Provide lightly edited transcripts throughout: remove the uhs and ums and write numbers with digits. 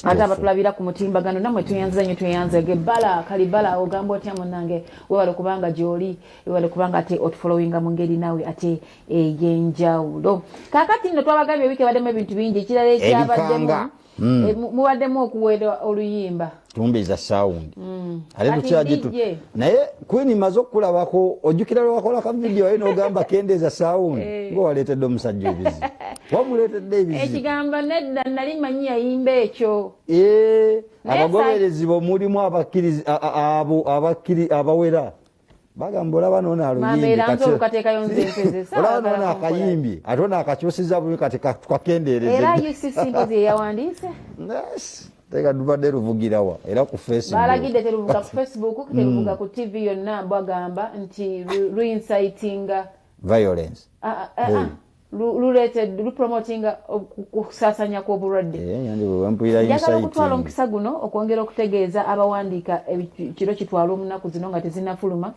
Ate abatulabira ku mutimbagano nammwe tweyanziza nnyo, tweyanzege. Bala kalibala, ogamba otya munnange? Webale kubanga gy'oli, webale kubanga ate otufollowinga mu ngeri naawe ate ey'enjawulo. Kaakati nno twabagambye wiiki ebaddemu ebintu bingi. Ekirala ekyabaddemu, Ebikanga. Mubaddemu okuwera oluyimba Tumbiza sound. Ate Kati tukyagitu DJ. Naye Queen, maze okulabako, ojjukira lwe wakola ka video aye n'ogamba kendeeza sound, ng'owaleetedde omusajja ebizibu, wamuleetedde ebizibu. Ekigambo nedda, nali manyi yayimba ekyo. Naye Abagoberezi bo mulimu abakkirizi abo abakkiri abawera bagamba olaba noono Mama, aluyimbye. Era nze olukateekayo nze mpeze. Olaba noono akayimbye, ate ono akakyusiza bubi, kati tukakendeereze. Era UCC mpozi yeyawandiise. Yes. Teka lubadde luvugirawa era ku Facebook? Balagidde teruvuga ku Facebook, teruvuga ku TV yonna. Bwagamba nti luincitinga violence. Ah, ah, ah, luleetedde lupromotinga okusaasaanya kw'obulwadde. Eh, yandi bwe mpulira Njagala okutwala inciting. omukisa guno okwongera okutegeeza abawandiika kiro kitwala omunaku zino nga tezinafuluma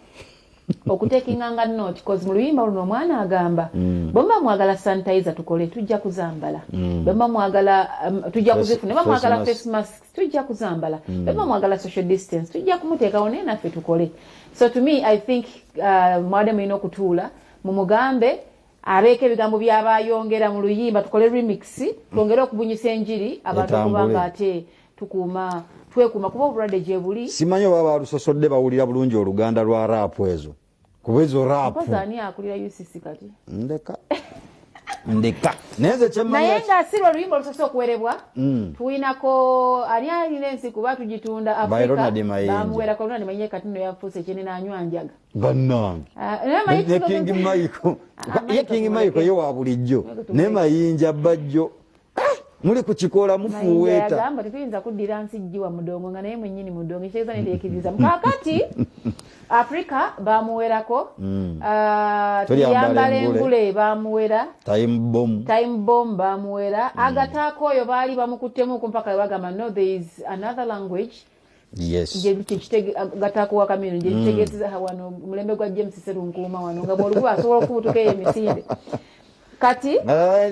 okutekinganga note, cause mu luyimba luno omwana agamba, bwe muba mwagala sanitizer tukole, tujja kuzambala. Bwe muba mwagala tujja kuzifuna. Bwe muba Face mwagala mask. face masks, tujja kuzambala. Bwe muba mwagala social distance, tujja kumuteekawo, naye naffe tukole. So to me, I think mwabadde mulina okutuula mumugambe abeeko ebigambo by'abayongera mu luyimba, tukole remix, twongere okubunyisa enjiri abantu, Etambule. okubanga ate tukuuma, twekuuma, kuba obulwadde gye buli. Simanyi oba balusosodde bawulira bulungi oluganda lwa rap ezo, kuba ezo rap. Mpozi ani akulira UCC kati? Ndeka, ndeka, naye nze kyemmanyi Naye nga si lwe luyimba olusoose okuwerebwa. Tulinako ani alina ensi kuba tugitunda. By Ronald Mayinja. Bamuwerako Ronald Mayinja, kati nno yafuuse ekyenene, anywa njaga. Bannange. Ah, naye manyi Ne King Michael. Ah, Ye Michael King Michael ye wa bulijjo, Michael ne Mayinja bajjo. Ah, muli ku kikoola Mayinja mufuuweeta. yagamba tetuyinza kuddira nsi giwa mudongo nga naye mwennyini mudongo, ekitegeeza neteekiriza. Kaakati Afrika bamuwerako. Ah, Tolyambala Tuyambala engule. Engule bamuwera. Time bomb. Time bomb bamuwera. Agataako oyo baali bamukuttemu mpaka we bagamba, no, there is another language. Gataako wa Kamino gye kitegeezeza wano mulembe gwa James Serunkuuma wano nga bwolukuba asobola okubutuka eyo emisinde. Kati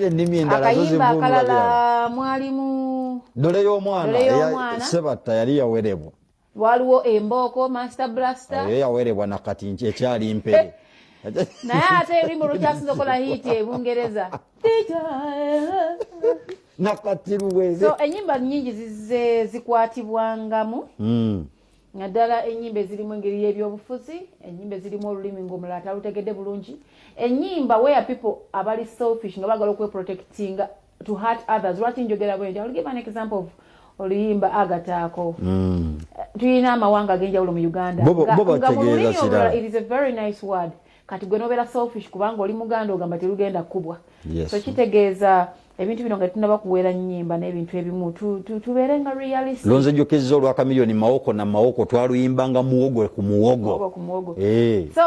Ennimi endala zo akayimba zivvuunula birala. Akalala mwalimu Dole y'omwana. Dole y'omwana. Sebatta yali yawerebwa. Waliwo embooko, Master Blaster. Eyo yawerebwa nakati nti ekyali mpere. Naye ate oluyimba olukyasinza okukola hit e Bungereza. Nakati luweze. So enyimba nyingi zizze zikwatibwangamu, naddala enyimba ezirimu engeri y'ebyobufuzi, enyimba ezirimu olulimi ng'omulala talutegedde bulungi, enyimba where people abali selfish nga bagala okweprotectinga to hurt others. Lwaki njogera bwe nti? I will give an example of oluyimba Agataako. Tulina amawanga ag'enjawulo mu Uganda. Bo Nga mu bategeeza lulimi kirala. olulala it is a very nice word. Kati gwe nobeera selfish kubanga oli muganda, ogamba terugenda kubwa. So kitegeeza ebintu bino nga tetunaba kuweera nnyimba n'ebintu ebimu, tubeere nga realistic. Lunzijukizza olwa Kamiliyoni, Mawoko na Mawoko, twaluyimbanga muwogo ku muwogo. Muwogo ku muwogo. Eh. So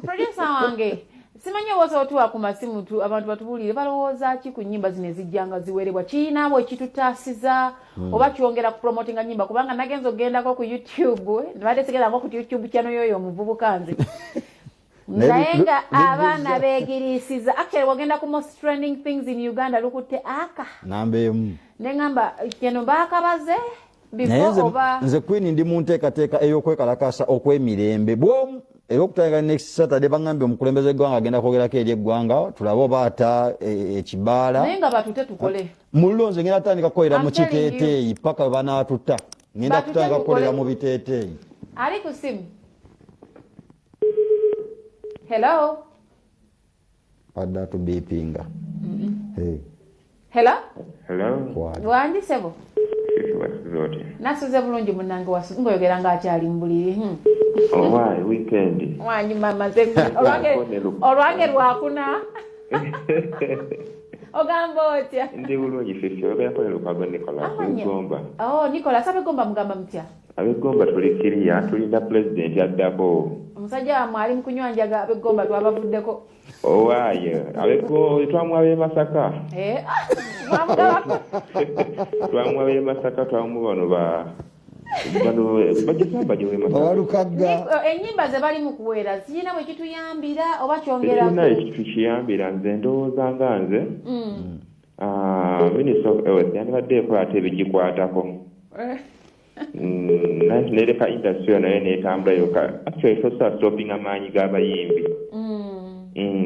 producer wange, simanyi oba otuwa ku masimu abantu batubuulire balowooza ki ku nnyimba zino ezijjanga ziwerebwa. Kiyina bwe kitutaasiza oba kyongera kupromotinga nnyimba? Kubanga nagenza okugendako ku YouTube, nbadde sigendako ku YouTube channel yoyo omuvubuka nze, naye nga abaana beegiriisiza. Actually, wagenda ku most trending things in Uganda, lukutte aka Namba 1. Neŋŋamba keno baakabaze Naye before nze, oba nze Queen, ndi mu nteekateeka ey'okwekalakasa okw'emirembe bwomu era okutandika next Saturday. Baŋŋambye omukulembeze w'eggwanga agenda kwogerako eri eggwanga, tulabe oba ata ekibaala. Naye nga batute tukole. Mullo nze ngenda tandika kukolera I'm mu telling you. kiteeteeyi paka we banaatuta. Ngenda Batute kutandika kukolera tukole. mu biteeteeyi. Ali ku simu. Hello? Badde atubiipinga. Hey, Hello? Hello, kwali. Wangi sebo? Fifi, wasuze otya? Nasuze bulungi munnange, ngaoyogera ng'akyali mu buliri. Owaayi, weekend. Wangi mama, nze olwange lwakuna. Ogamba otya? Ndi bulungi Fifi, oyogerako ne Lukwago Nicholas Amanya. w'Egomba. Oh, Nicholas, abegomba mugamba mutya? Ab'Egomba tuli kiriya, tulinda pulezidenti addako. Omusajja wammwe ali mu kunywa njaga, abegomba twabavuddeko. Owaaye, ab'Egomba twamuwa b'e Masaka. Eh, ah, mwamugabako. Twamuwa b'e Masaka, twamuwa bano ba bano bagisamba gye b'e Masaka. Owalukagga. Ennyimba ze bali mu kuweera zirina bwe kituyambira oba kyongera Tekirina ekitukiyambira, nze ndowooza nga nze. Ah, Ministry of Health yandibadde ekola ate ebigikwatako. Nereka industry yo nayo netambula yokka. Actually tosobola stoppinga maanyi g'abayimbi.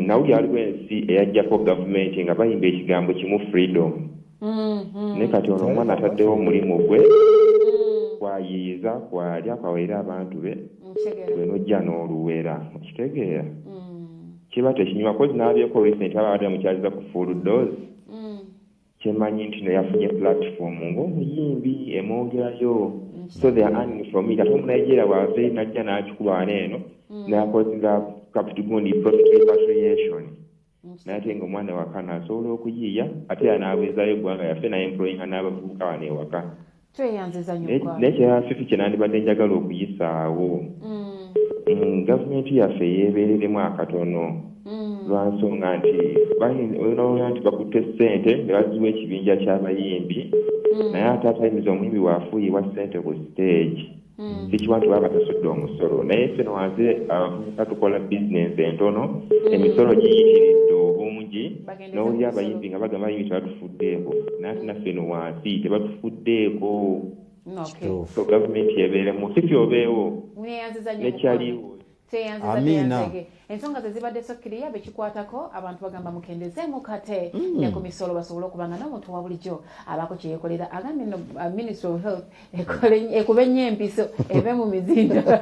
Nawulira waliwo ensi eyajjako gavumenti nga bayimba ekigambo kimu, freedom. Naye kati ono omwana ataddewo omulimu gwe, kwayiiyiza, kwalya, kwaweera abantu be. Gwe nojja n'oluwera, okitegeera, kiba tekinyuma, 'cause nalabyeko recent abadde mukyaziza ku full dose. Kyemanyi nti no yafunye platform ng'omuyimbi emwongerayo, so they are earning from it. Ate Omunigeria bw'ava eri najja n'akikuba wano eno, n'akozinga capital gundi, profit repatriation, naye ate nga omwana wakano asobola okuyiiya, ate era n'aweezaayo eggwanga yaffe, naemployinga n'abavubuka wano ewaka. Tweyanziza nnyo. Naye kirala Fifi kye nandibadde njagala okuyisaawo, gavumenti yaffe yeebereremu akatono, lwa nsonga nti olina nti bakutte ssente ne baziwa ekibinja ky'abayimbi, naye ate atayimiza omuyimbi waafuuyibwa ssente ku stage, sikiwa nti baba basasudde omusolo. Naye ffe no wansi abavubuka tukola bizinensi entono, emisolo giyitiridde obungi. Bagendeze N'owulira ku misolo. abayimbi nga bagamba abayimbi tebatufuddeeko, naye ate naffe no wansi tebatufuddeko. Okay. So gavumenti ebeeremu, Fifi obeewo. Mweyanziza nnyo. Nekyaliwo. Tweyanziza. Amiina. Tweyanzege. Ensonga ze zibadde so clear. Bekikwatako abantu bagamba mukendezeemu kate ne ku misolo, basobole okuba nga n'omuntu wa bulijjo abaako kyeyekolera. Agambye no Ministry of Health ekube nnyo empiso, eve mu mizindalo.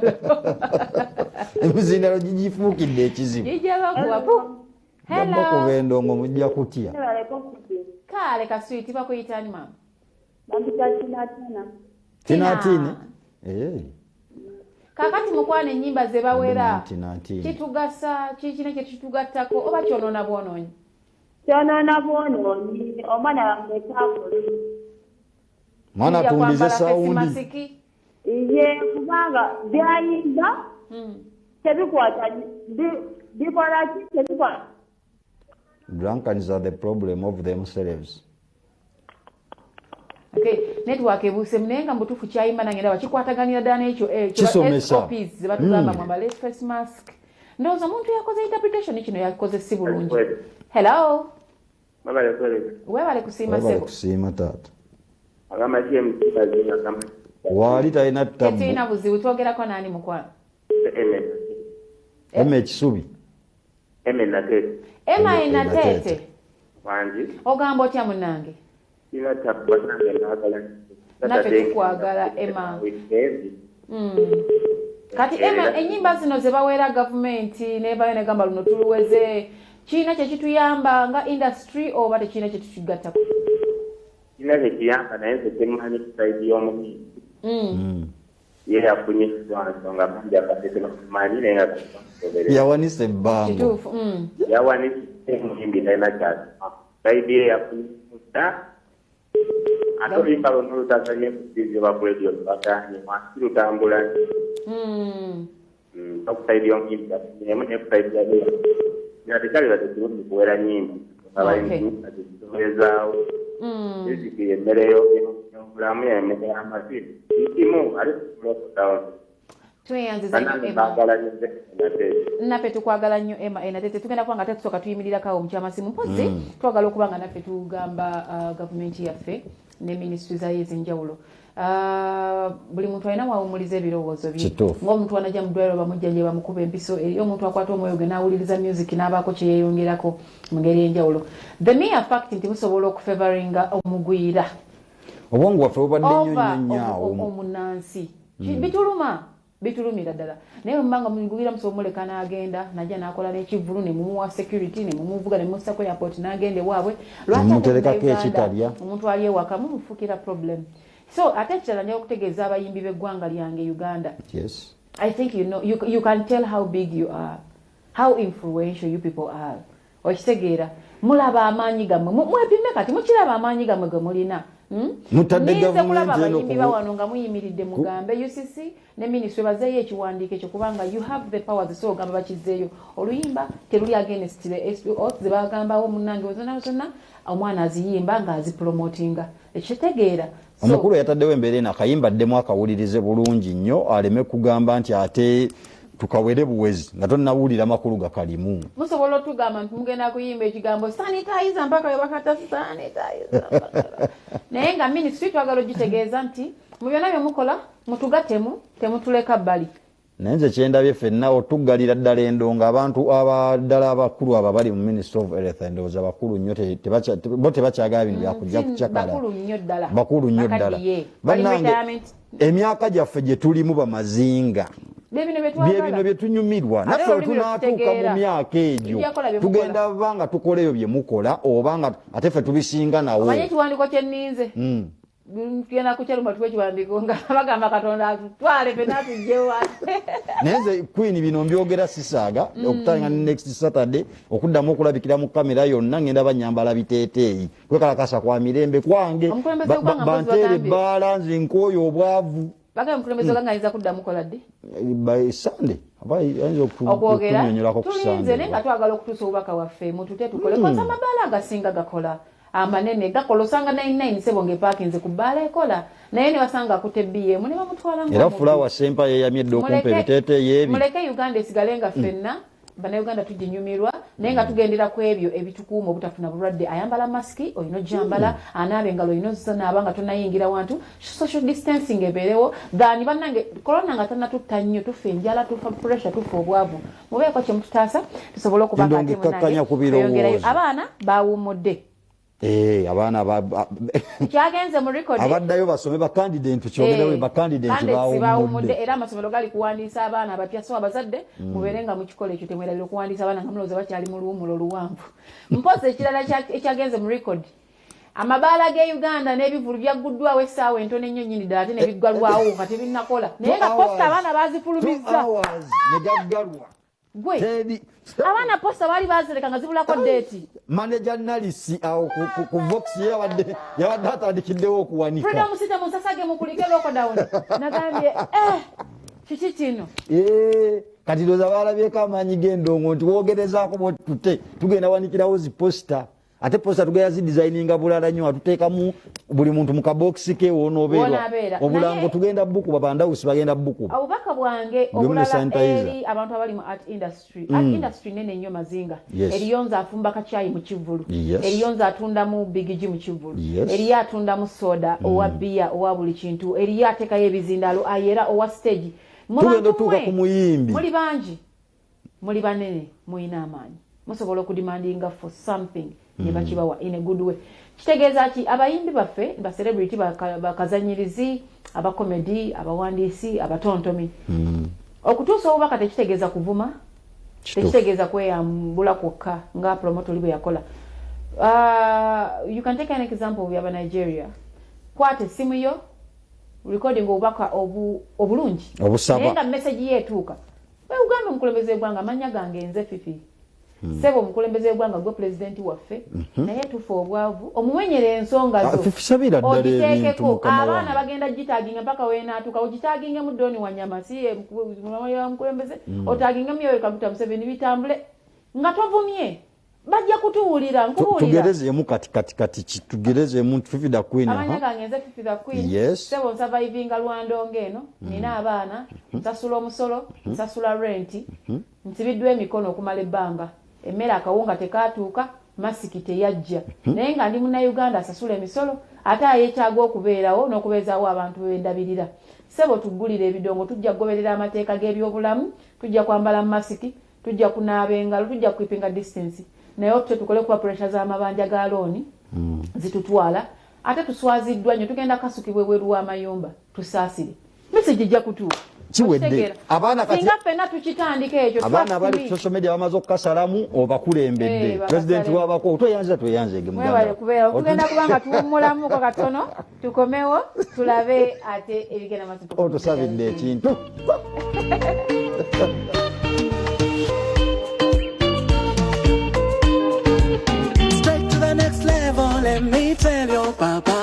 Emizindalo gigifuukidde ekizibu. Gijja bakuba pu. Jabakuba Hello. Endongo mujja kutya. Kale kaswiti, bakuyita ani maama? Bampita Tinatana. Tinatini. Eh. Kakati mukwano, ennyimba ze bawera Tinatini. kitugasa kikina kyekitugattako oba kyonoona bwonoonyi? Kyonoona bwonoonyi, omwana bamuleke akole. Mwana Tujja atundize kwambala sound. face mask. Ye kubanga byayimba tebikwata, bikola ki, tebikwata. Drunkards are the problem of themselves. Okay, network ebuuse, naye nga mubutuufu kyayimba nange ndaba kikwataganira ddala n'ekyo Kisomesa. SOPs ze batugamba, mwambale face mask. Ndowooza omuntu yakoze interpretation kino yakoze si bulungi. Hello. Mwebale kuweereza. Weebale kusiima. Webale Sebo. kusiima taata. Agamba ki emukibazinga agamba? Waali talina tabu. Tetulina buzibu. Twogerako naani mukwano? Eme. Ema ekisubi. Eme Natete. Ema. Ema. Enatete. Natete. Wangi. Ogamba otya munange? Sina tabu, basange naagala. Naffe tukwagala, Emma. Weekend. Kati Emma, ennyimba zino ze baweera gavumenti nebayo negamba luno tuluweze, kirina kyekituyamba nga industry oba tekirina kyetukigattako? Kina kyekiyamba, naye nze kyemmanyi ku side y'omuyimbi, ye yafunye lwa nsonga bangi abadde tebamumanyi, naye nga bamugoberera. Yawanise ebbango. Kituufu. Yawanise, omuyimbi talina kyasoma, side ye yafunye mudda, ate oluyimba lwonna olutazanye ku TV oba ku radio lubaganye wansi lutambula. Ku side y'omuyimbi yafunyemu, naye ku side ya nga tekyaliba tekirungi kuwera nyimba abayimbi azitobezaawo. Music yemmere y'obulamu, yemmere y'amazzi nkimu ate tusobola okuddawo. Tweyanziza nnyo. Bannange, Emma. baagala nnyo nze Natete. Naffe tukwagala nnyo, Emma Enatete. Tugenda kuba nga ate tusooka tuyimirirako awo mukyamasimu mpozi. Twagala okuba nga naffe tugamba gavumenti yaffe ne minisitule zayo ez'enjawulo. Buli muntu alina wawumuliza ebirowoozo bye. Kituufu. Ng'omuntu anajja mu ddwaliro bamujjanje, bamukuba empiso, eri omuntu akwata omwoyo gwe n'awuliriza music n'abaako kye yeeyongerako mu ngeri ey'enjawulo. The mere fact nti musobola okufavoringa omugwira Obwongo bwaffe bubadde nnyo over nnyo nnyo awo. Omunansi bituluma, bitulumira ddala, naye bwemubanga mugwira musobola muleka n'agenda najja n'akola n'ekivvulu, ne mumuwa security, ne mumuvuga ne mumussa ku airport n'agenda ewaabwe. Lwaki ate Mumuterekako Uganda, ekitalya? omuntu ali ewaka mumufukira problem. So ate ekirala, njaga okutegeeza abayimbi b'eggwanga lyange Uganda, I think you know, you can tell how big you are, how influential you people are. Okitegeera, mulaba amaanyi gammwe. Mwepime kati mukiraba amaanyi gammwe ge mulina. Mutadde Nninze kulaba gavumenti eno abayimbi bawano nga muyimiridde mugambe UCC ne minisitule bazeeyo ekiwandiiko ekyo, kubanga you have the powers. So ogamba bakizzeeyo, oluyimba teruli against the SPO ze bagambawo. Munnange, zonna zonna omwana aziyimba ng'azipromotinga, ekitegeera. So, Omukulu yataddewo embeera eno, akayimba addemu akawulirize bulungi nnyo, aleme kugamba nti ate Tukawere buwezi nga tonnawulira makulu gakalimu. Musobola otugamba nti mugenda kuyimba ekigambo sanitizer mpaka webakata sanitizer, naye nga ministry twagala ogitegeeza nti mu byonna byemukola mutugatemu, temutuleka bbali. Naye nze kyendabye, ffenna otuggalira ddala endongo, abantu abaddala abakulu abo abali mu Ministry of Health, ndowooza bakulu nnyo, bo tebakyagala bino byakujja kucakala. Bakulu nnyo ddala. Bakulu nnyo ddala. Bakaddiye. Bali Bannange, retirement. emyaka gyaffe gye tulimu, bamazinga, Byebino byebino byetwagala. byetunyumirwa. Ate Naffe olulimi wetunaatuuka mu lwetutegeera. myaka egyo, Tujja kukola bye mukola. tugenda ba nga tukola ebyo bye mukola, oba nga ate ffe tubisinga nawo. Omanye ekiwandiiko kyenninze? Tugenda kukyaluma tuwa ekiwandiiko nga bagamba Katonda atutwale fenna tujjewa. Naye nze Queen, bino mbyogera sisaaga. Okutandika ne next Saturday, okuddamu okulabikira mu kamera yonna, ngenda banyambala biteeteeyi, kwekalakasa kwa mirembe kwange. Omukulembeze w'eggwanga Banteera mpozi bagambye. ebbaala, nze nkooyo obwavu. Bagambye omukulembeze w'eggwanga ayinza kuddamu kola ddi? By Sunday aba ayinza Okwogera okutunyonyolako ku tulinze, Sunday. Naye nga twagala okutuusa obubaka waffe, mutute tukole koza. Amabaala agasinga gakola, amanene gakola, osanga 99 sebo ngaepakinze ku bbaala ekola, naye ne basanga akutte bm ne bamutwala Era Fulawa Sempa yeyamye edda okumpa ebiteeteeyi ebi. Muleke Uganda esigale nga ffenna Bannayuganda tuginyumirwa, naye nga tugendera ku ebyo ebitukuuma obutafuna bulwadde. Ayambala masiki olina ojjambala, anaaba engalo olina ozinaaba nga tonayingira wantu, social distancing ebeerewo. Thani bannange, corona nga tanatutta nnyo, tufa enjala, tufa pressure, tufa obwavu, mubeeko kyemututaasa tusobole okuba nga Endongo ate munnange ekkakkanya ku birowoozo. tweyongerayo. Abaana bawummudde. Abaana Kyagenze mu record. Abaddayo basome, bakandidate, kyogerawe, bakandidate Candidates bawummudde, bawummudde. Era amasomero gali kuwandiisa abaana abapya, so abazadde mubeere nga mukikola ekyo, temwerabira okuwandiisa abaana nga mulowooza bakyali mu luwumulo oluwanvu. Mpozi ekirala ekyagenze mu record, amabaala ge Uganda n'ebivulu byagguddwawo essaawa entono ennyo nnyini ddala, ate ne biggalwawo nga tebinnakola, naye nga Two poster hours. abaana baazifulumizza. 2 hours ne gaggalwa. Gwe, Teri abaana poster baali bazireka nga zibulako date. Manager Nalisi awo ku Vox ye yabadde atandikiddewo okuwanika. Freedom City musasage mukulike lockdown. Nagambye, eh, kiki kino? Kati ndowooza balabyeko amaanyi g'endongo nti woogerezaako bwotute, tugenda wanikirawo zi poster, ate poster tugenda zidesigninga bulala nnyo, atuteekamu buli muntu mu kabokisi ke wonoobeerwa. Wonaabeera. Obulango tugenda bukuba, bandawusi bagenda bukuba. Obubaka bwange Buli omu ne obulala sanitizer. eri abantu abali mu art industry. Art industry nene nnyo, mazinga. Eriyo nze afumba kacyayi mu kivvulu, eriyo nze atundamu bigigi mu kivvulu, eriyo atundamu soda, owa biya, owa buli kintu, eriyo ateekayo ebizindaalo, ayera owa stage. Mu Tugenda bantu otuuka mmwe, ku muyimbi. Muli bangi, muli banene, muyina amaanyi, musobola okudemandinga for something ne bakibawa in a good way. Kitegeeza ki? Abayimbi baffe, ba celebrity, bakazanyirizi, abakomedi, abawandiisi, abatontomi, okutuusa obubaka tekitegeeza kuvuma. Tekitegeeza kweyambula kwokka nga promoter oli bwe yakola. You can take an example yaba Nigeria. Kwata essimu yo, recording obubaka obulungi, Obusaba. naye nga message ye etuuka. Uganda, omukulembeze w'eggwanga, amannya gange nze Fifi, sebo omukulembeze w'eggwanga, gwe pulezidenti waffe, naye tufa obwavu, omuwenyera ensonga Ah, zo. Fifi, sabira ddala ebintu, Ogiteekeko mukama abaana wange. bagenda gitaginga mpaka wenaatuuka, ogitagingemu Doni Wanyama, si ye mukulembeze, otagingemu Yoweri Kaguta Museveni, bitambule nga tovumye, bajja kutuwulira. Nkubuulira. Tugerezeemu kati kati kati tugerezeemu nti Fifi da Queen. Amanya Aha. gange nze Fifi the Queen. Sebo, nsurvivinga lwandongo eno, nina abaana, nsasula omusolo, nsasula renti, nsibiddwa emikono okumala ebbanga, emmere akawunga tekatuuka, masiki teyajja, naye nga ndi Munnayuganda asasula emisolo, ate ayeetaaga okubeerawo n'okubeezaawo abantu bendabirira. Sebo, tuggulire ebidongo, tujja kugoberera amateeka g'ebyobulamu, tujja kwambala masiki, tujja kunaaba engalo, tujja kukeepinga distance, naye otute tukole kuba pressure z'amabanja ga loan zitutwala, ate tuswaziddwa nnyo, tugenda kasukibwa ebweru w'amayumba, tusaasire. Message ejja kutuuka. Kiwedde. Okitegeera? Abaana kati- Singa ffenna tukitandika ekyo, Abaana abali trust ku me. social media bamaze okukasalamu, obakulembedde. Bakasalemu. President wabako, tweyanza, tweyanzege. Mwebale kubeera. Tugenda kuba nga tuwummulamuko katono, tukomewo tulabe ate ebigenda maaso. Otusabidde ekintu. Straight to the next level, let me tell you, Papa.